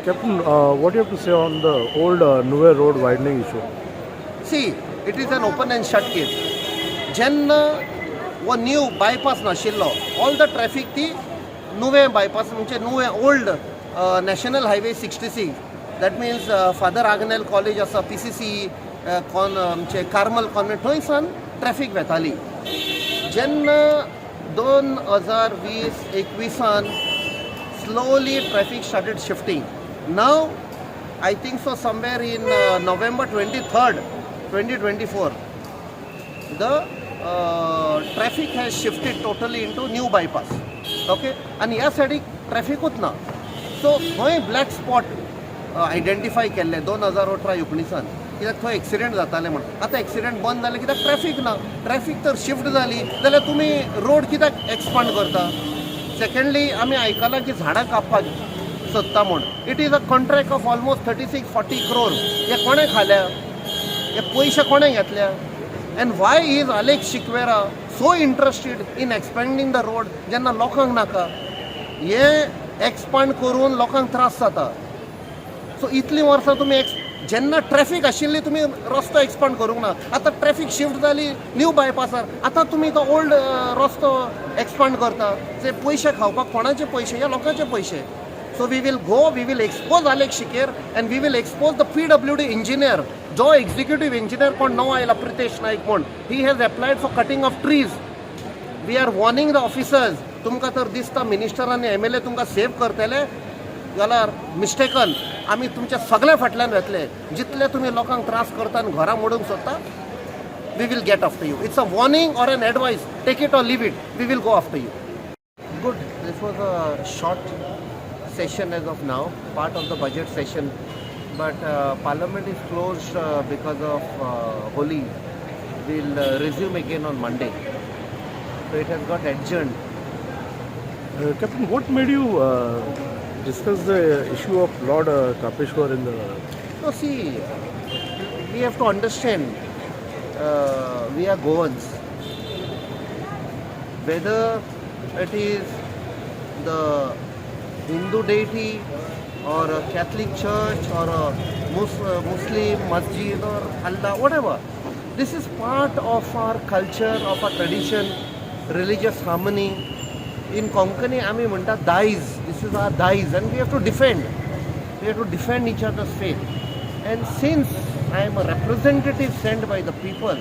Captain, what do you have to say on the old Nuvem Road widening issue? See, it is an open and shut case. जेन्ना हो new bypass नाशिल्लो, all the traffic ती नुवें bypass म्हणजे नुवें old National Highway 66, that means Father Agnel College आसा, PCC cone आमचे Carmel convent, थंय सावन traffic वेताली. जेन्ना 2020-21 सान slowly traffic started shifting. Now I think so somewhere in November 23rd, 2024, the traffic has shifted totally into new bypass. Okay, आनी ह्या सायडीक ट्रॅफिकूच ना. सो थंय ब्लॅक स्पॉट आयडेंटिफाय केल्ले 2018-19 कित्याक थंय एक्सिडेंट जाताले म्हण. आतां एक्सिडेंट बंद जाले कित्याक ट्रॅफीक ना. ट्रॅफीक तर शिफ्ट जाली जाल्यार तुमी रोड कित्याक एक्सपांड करता? सेकंडली, आमी आयकलां की झाडां कापपाक सोदता म्हूण. It is a contract of almost 36-40 crore. हे कोणें खाल्या? हे पयशे कोणें घेतल्या? And why is Alex Sequeira so interested in expanding the road जेन्ना लोकांक नाका? हे एक्सपांड करून लोकांक त्रास जाता. सो इतलीं वर्सां तुमी एक्स जेन्ना ट्रॅफीक आशिल्ली तुमी रस्तो एक्सपांड करूंक ना. आतां ट्रॅफीक शिफ्ट जाली न्यू बायपासार, आतां तुमी तो ओल्ड रस्तो एक्सपांड करता. ते पयशे खावपाक कोणाचे पयशे? ह्या लोकांचे पयशे. So we will go, we will expose Alex Sequeira and we will expose the PWD engineer. जो एक्झिक्युटीव इंजिनियर कोण नवो आयला प्रितेश नाईक म्हूण, he has applied for cutting of trees. We are warning the officers, तुमकां तर दिसता मिनिस्टर आनी MLA तुमकां सेव करतले जाल्यार मिस्टेकन. आमी तुमच्या सगळ्या फाटल्यान वेतले. जितले तुमी लोकांक त्रास करता आनी घरां मोडूंक सोदता, we will get after you. It's a warning or an advice, take it or leave it. We will go after you. Good. This was a short session as of now, part of the budget session. But Parliament is closed because of Holi. We'll resume again on Monday. So it has got adjourned. Captain, what made you discuss the issue of Lord Kapeshwar in the? No, see, we have to understand we are Goans. Whether it is the Hindu deity or a Catholic church or a Muslim masjid or Allah, whatever. This is part of our culture, of our tradition, religious harmony. In Konkani आमी म्हणटा दायज. This is our दायज and we have to defend. We have to defend each other's faith. And since I am a representative sent by the people,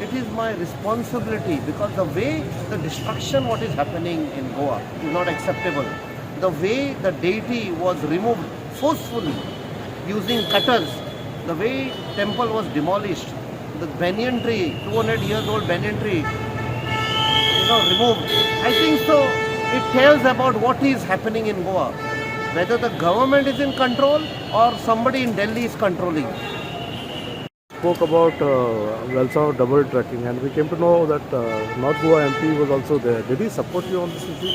it is my responsibility, because the way the destruction what is happening in Goa is not acceptable. The way the deity was removed forcefully using cutters, the way temple was demolished, the banyan tree, 200 years old banyan tree, removed. I think so. It tells about what is happening in Goa. Whether the government is in control or somebody in Delhi is controlling. Spoke about Velsao double tracking, and we came to know that North Goa MP was also there. Did he support you on this issue?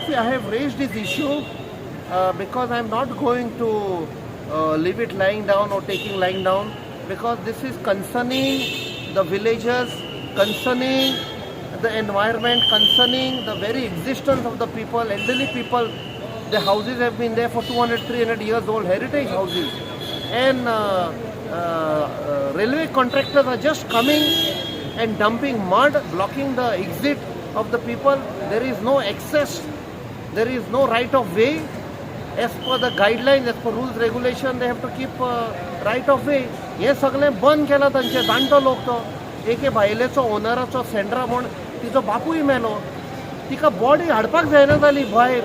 See, I have raised this issue because I am not going to leave it lying down or taking lying down, because this is concerning the villagers, concerning the environment, concerning the very existence of the people, elderly people. The houses have been there for 200, 300 years old, heritage houses. And railway contractors are just coming and dumping mud, blocking the exit of the people. There is no access, there is no right of way. As per the guidelines, as per rules, regulation, they have to keep right of way. हे सगळें बंद केलां तांचें. जाणटो लोक तो एके बायलेचो ओनराचो सेंड्रा म्हूण, तिचो बापूय मेलो, तिका बॉडी हाडपाक जायना जाली भायर.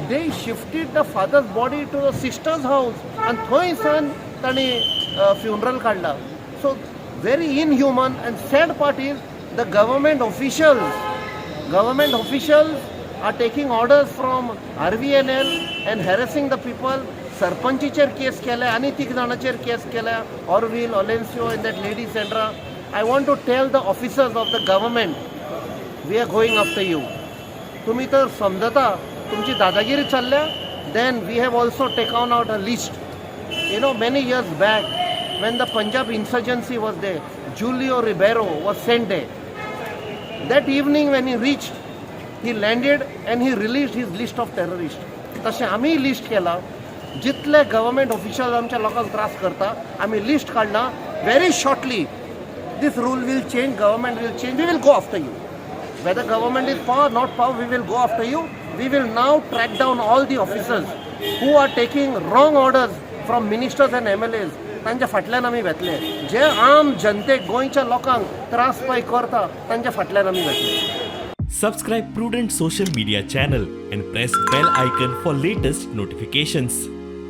They shifted the father's body to the sister's house आनी थंय सान तांणी फ्युनरल काडला. So very inhuman, and sad part is the government officials are taking orders from RVNL and harassing the people. सरपंचीचेर case केल्या आनी तीग जाणांचेर केस केल्या, Orville Olencio and that lady Sandra. I want to tell the officers of the government, we are going after you. तुमी तर समजता तुमची दादागिरी चल्ल्या, then we have also taken out a list. Many years back, when the Punjab insurgency was there, Julio Ribeiro was sent there. That evening when he reached, he landed and he released his list of terrorists. तशें आमीय list केलां. जितले government official आमच्या लोकांक त्रास करता, आमी list काडला. Very shortly this rule will change, government will change. We will go after you. Whether government is power, not power, we will go after you. We will now track down all the officers who are taking wrong orders from ministers and MLAs. तांच्या फाटल्यान आमी वेतले. जे आम जनतेक, गोंयच्या लोकांक त्रास पळय करता, तांच्या फाटल्यान आमी वेतले. Subscribe Prudent Social Media channel and press bell icon for latest notifications.